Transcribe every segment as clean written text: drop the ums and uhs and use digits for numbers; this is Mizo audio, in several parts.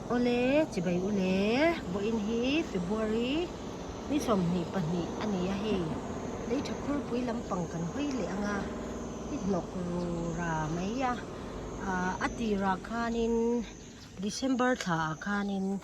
Awle, chibai ule, vawiin hi February ni 22 a ni a hei, lei tha khurpui lampang kan hawi leh ang a, i hnawk ru ra mai a, ah a tirah khanin December thla ah khanin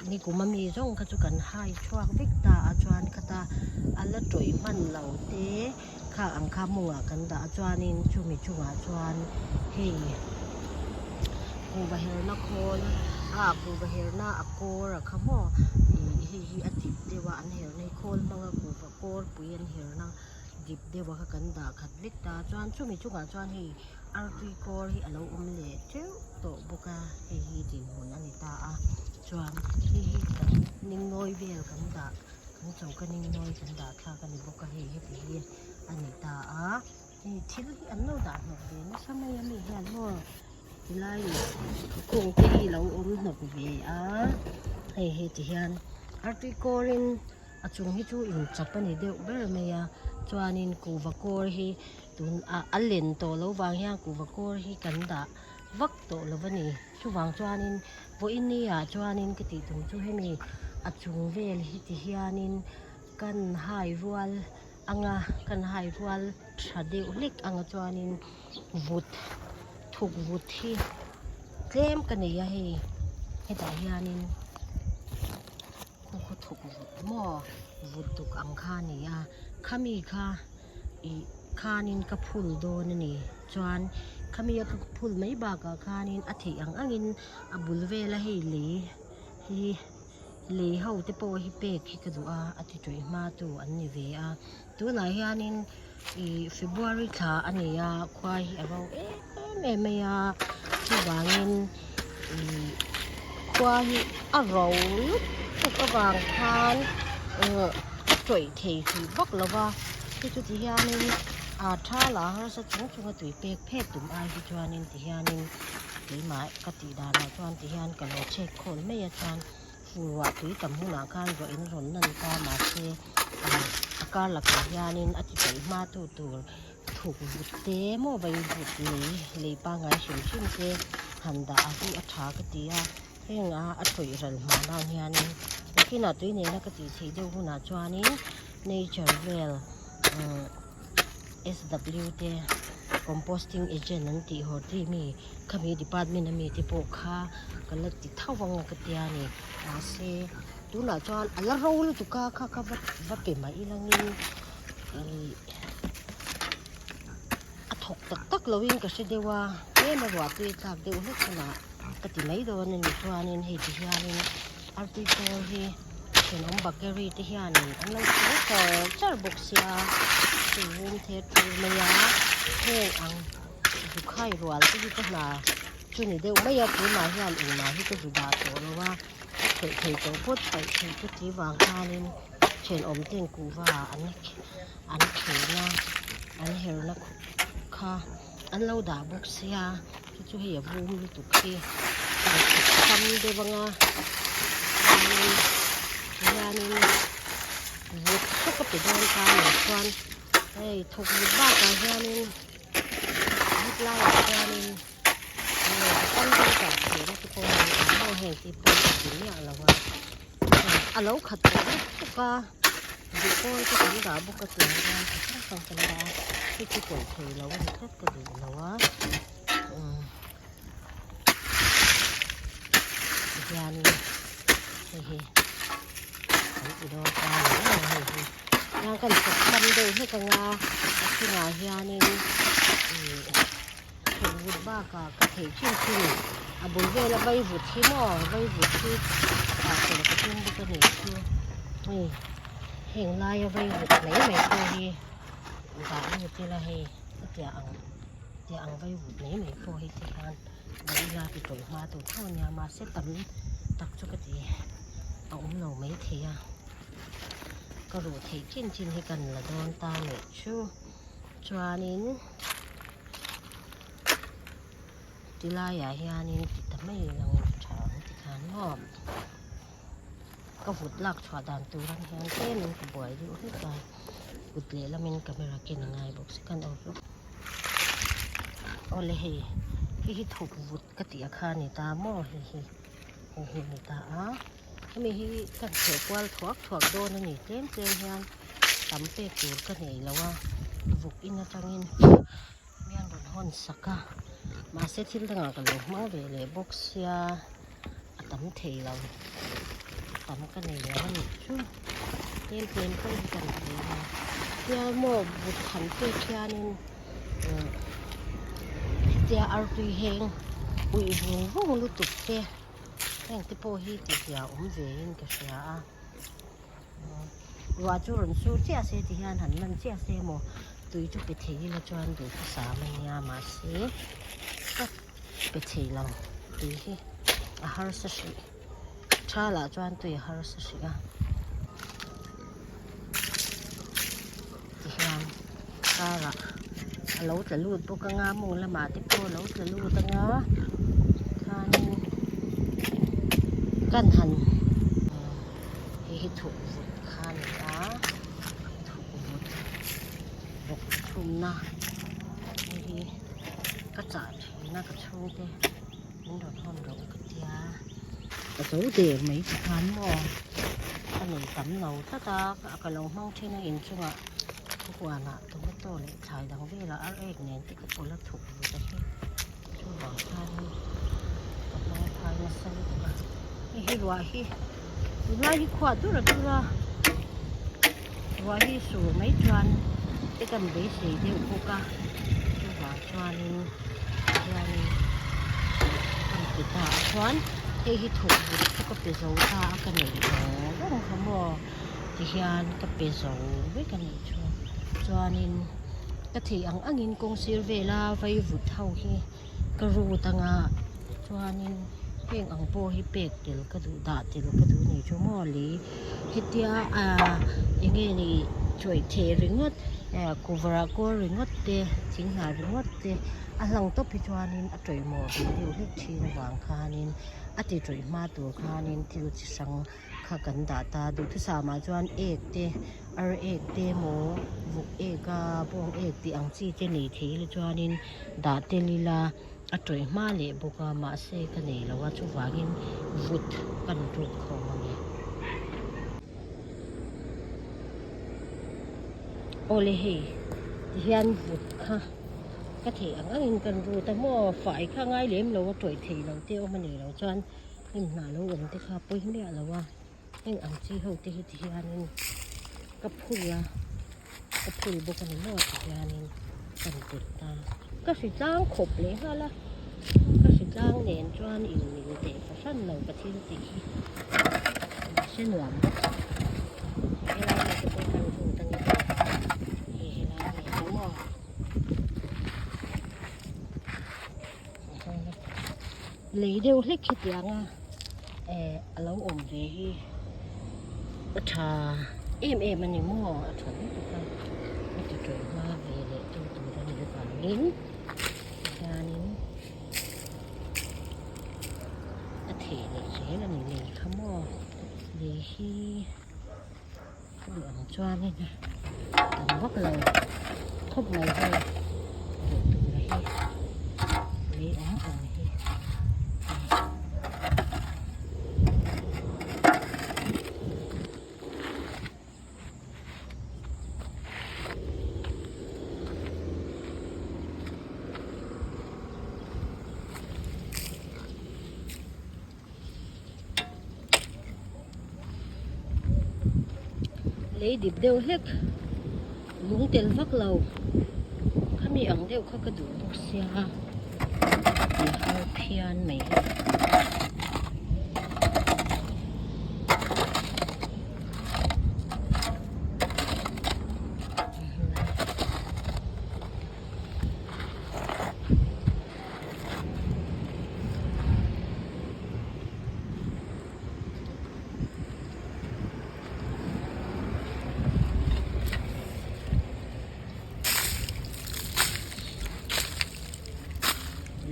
nikum ami zawng kha chu kan hai chhuak vek ta a chuan khata a la tawih hman lo te kha ang kha mawngah kan dah a chuanin chumi chungah chuan hei kuhva herna khawl a kuhva herna a kawr a kha maw ih hei hi a dip deuh a an herna hi khawl hmanga kuhva kawr pui an herna dip deuh a kha kan dah khat vek ta a chuan chumi chungah chuan hei. Artui kawr hi a lo awm leh teuh tawh bawk a, hei hi dinhmun a ni ta a, chuan hei hi kan ningnawi vel kan dah kan choka ningnawi kan dah thlak a ni bawk a hei heti hi a ni ta a, hei thil hi an lo dah hnawk ve nasa mai a mi hian maw tilai thingkung te hi lo awm hnawk ve a, hei heti hian artui kawrin a chung hi chu inchap a ni deuh ber mai a, chuanin kuhva kawr hi. Tun ah a len tawh lo vang hian kuhva kawr hi kan dah vak tawh lo a ni. Chuvang chuanin vawiin ni ah chuanin ka tih tum chu hemi a chung vel hi ti hianin kan hai rual anga kan hai rual tha deuh hlek anga chuanin vut thuk vut hi tlem ka nei a hei hetah hianin khu khu thuk vut maw vut duk ang kha a ni a khami kha. Ih khanin ka phul dawn a ni chuan khami a ka phul mai bakah khanin a theih ang angin a bul vela hei lei hi lei ho te pawh hi pek hi ka duh a a ti tawih hma tu an ni ve a tunah hianin ih February thla a ni a khua hi a ro em em mai a chuvangin ih khua hi a ro lutuk avang khan ih a tawih thei hrih vak lo va. Hei chu ti hianin ah tha lah harsa chung chunga tui pek phet tum ai hi chuanin ti hianin keimah ka tih danah chuan ti hian ka lo chek khawl mai a chuan fur ruah tui tam hunah khan ruah in rawn nan ta mahse ah a kar lakah hianin a ti peih hma tu tur thuk vut te maw vai vut lei lei pangngai hrim hrim te han dah a hi a tha ka ti a heng a a tawih ral hma nan hianin nakinah tui nena ka tih theih deuh hunah chuanin. Nature vel SW te composting agent an tih haw tih mi khami department ami te pawh kha ka la ti tho ang a ka tia a ni mahse tunah chuan a la ro lutuk a kha kha va va pe mai ilangin ih a thawk tak tak loin ka hre deuh a tlem a ruah tui tlak deuh hlek hunah ka ti mai dawn a ni chuanin hei ti hianin artui pawl hi thenawm bakery te hianin an lo chhung char char bawk sia hei room the tur mai a heng ang zukhai rual te hi ka hna chu ni deuh mai a tunah hian engmah hi ka zu dah tawh lo a theih thei tawh phawt paih theih chu ti vang khanin thenawm ten kuhva an an khelna an herna kha an lo dah bawk sia chu chu hei a vum lutuk hi a tam deuh anga hianin vut thawk a pe dawn ta a nih chuan hei thawk vut bakah hianin hetlaiah hianin a tam deuh tah theihna te pawh a awm a heng te pawh a ti miah lo a. A lo khat tawh lutuk a duh pawn te kan dah bawk a tiang hian chi hrang hrang kan dah a hei chu pawih thei lo a ni tlat ka duh lo a umm tihianin hei hi kan ti dawn ta a ni maw hei hi tiang kan chhawp tham deuh hlek ang a a chungah hianin ihh. Thei vut bakah ka theih chin chin a bul vela vai vut hi maw vai vut hi ah tel ka tum bawk a nih chu hei heng laia vai vut mai mai pawh hi dah lut ila hei hetiang ang hetiang ang vai vut mai mai pawh hi ti hian dah ila ti tawih hma tur tho a nia mahse tam tak chu ka ti a awm lo maithei a ka ruh theih chin chin hi kan la dawn ta leh chu chuanin. Ti laiah hianin ti ta mai lang tha ang ti khan maw ka vut lak chhuah dan tur ang hian tlemin ka buai deuh hlek a kut lehlamin camera ken a ngai bawk si khan aw awle hei hei hi thawk vut ka tih a kha a ni ta maw hei hi. Hei hi a ni ta a hemi hi ka chheh kual thuak thuak dawn a ni tlem tlem hian tam pek tur ka nei lo a vuk in atangin mi an rawn hawn sak a mahse thil dangah ka lo hmang ve leh bawk sia a tam thei lo tam ka nei lo a nih chu tlem tlem pawh hi kan thei a tia maw but han pek hianin hetia artui heng uih vung vung lutuk te heng te pawh hi tihzia awm ve in ka hria a ruah chu rawn sur chiah se ti hian han man chiah se maw tui chu pe thei ila chuan duhthusam a nia mahse ka pe thei lo tui hi a harsa hrih tha lah chuan tui a harsa hrih a tihian car ah a lo tla lut bawk anga mawng lamah te pawh a lo tla lut anga khanin kan han hei hi thukvut kha a ni a thukvut bawk chhumna hei hi ka chah thin a ka chhungte min rawn hawn rawh ka tia ka zo der mai ti khan maw ka nei tam lo tlat a ka lo hmang thin a inchungah huanah tomato leh thlai dang velah ar ek nen te ka pawlh a thuk vut a hi chuvang khanin ka hmang phai nasa lutuk a hei hi ruah hi tunlai hi khuah dur a dur a ruah hi sur mai chuan te kan beisei deuh bawk a chuvang chuanin hianin kan ti ta a chuan hei hi thuk vut chu ka pe zo ta a ka neih vang vang kha maw tihian ka pe zo vek a nih chu chuanin ka theih ang angin kawng sir vela vaivut ho hi ka rut anga chuanin heng ang pawh hi pek tel ka duh dah tel ka duh ni chu maw le hetia ah eng nge ni chawih theh ringawt eh cover ah kawl ringawt te thing hnah ringawt te a hlang tawp hi chuanin a tawihmawh ve deuh hlek thin avang khanin a ti tawih hma tur khanin thil chi hrang kha kan dah ta duhthusam ah chuan ek te ar ek te emaw vuk ek a bawng ek tih ang chi te nei thei ila chuanin dah tel ila a tawih hma leh bawk a mahse ka nei lo a chuvangin vut kan rut khawm a ni. Awle hei tihian vut kha ka theih ang angin kan rut a maw fai kha ngai lem lo a tawih thei lo te awm a ni lo chuan hnim hnah lo awm te kha pawi miah lo a heng ang chi ho te hi ti hianin ka phul a ka phul bawk a ni maw ti hianin kan tet ta ka hri tlang khawp leh nghal a ka hri tlang nen chuan inmil teh fahran lo ka thil tih hi mahse nuam bawk helai mi te pawh kan rut a ni hei helai mi hi maw. Lei deuh hlek hetianga eh a lo awm ve hi a tha em em a ni maw a tha lutuk a a ti tawih hma ve leh tu tur a nih avangin hianin a theh leh zel a ni lei kha maw lei hi ka duh ang chuanin tam vak lo khawp mai hei duh tur hi lei awm awm hi. Lei dip deuh hlek lung tel vak lo khami ang deuh kha ka duh bawk sia tih har phian mai hi.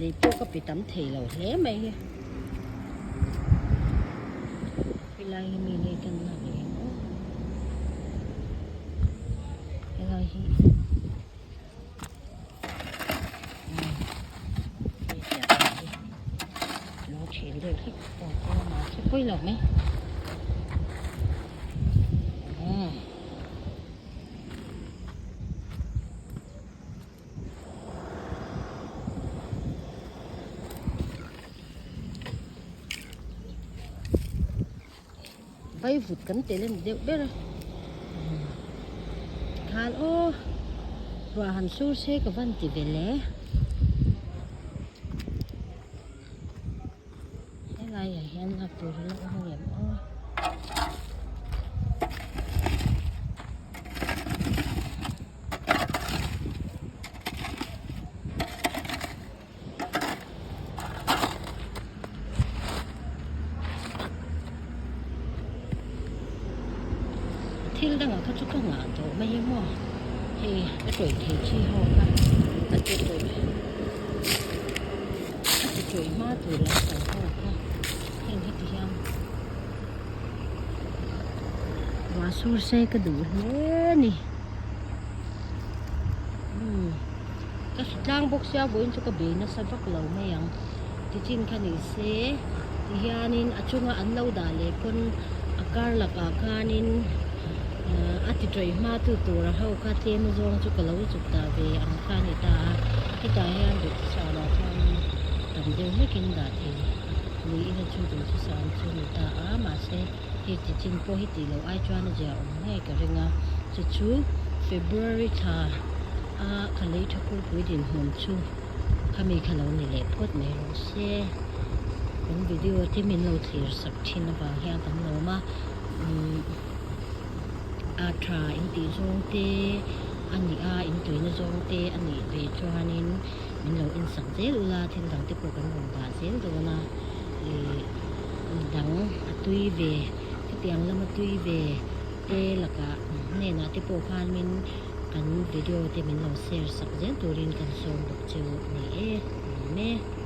Lei pawh ka pe tam thei lo hle mai hi helai hi mi nge kan la ve ang aw helai hi. Lung ṭhil deuh hlek pawh a awm a. lawk mai. Umm. Vaivut kan tel a ni deuh ber a khan aw ruah han sur se ka van ti ve le helaiah hian lak tur a la awm ngem aw. Thil dangah kha chu ka ngah tawh mai a maw hei a tawih thei chi ho kha a ti tawih a ti tawih hma tur lampang ho kha heng heti hian ruah sur se ka duh hle a ni. Ka hre tlang bawk sia vawiin chu ka bei nasa vak lo mai ang tichin kha ni se tihianin a chunga an lo dah leh pawn a kar lakah khanin a ti tawih hma tu tur a ho kha tlem zawng chu ka lo chuk dah ve ang kha a ni ta a hetah hian duhthusam ah chuanin tam deuh hlekin dah thei niin a chu duhthusam chu a ni ta a mahse hei tichin pawh hi tih loh ai chuan a zia awm ngei ka ring a chu chu February thla a ka lei tha kurpui dinhmun chu khami kha lo ni leh phawt mai rawh se kan video te min lo thlir sak thin avang hian kan lawm a umm a tha in tih zawng te a nih a in tuina zawng te a nih ve chuanin min lo en sak zel ula thil dang te pawh kan rawn dah zel dawn a ih dang a tui ve hetiang lama tui ve te lakah hnenah te pawh khan min kan video te min lo share sak zel turin kan sawm bawk chu a ni e. Nuam e.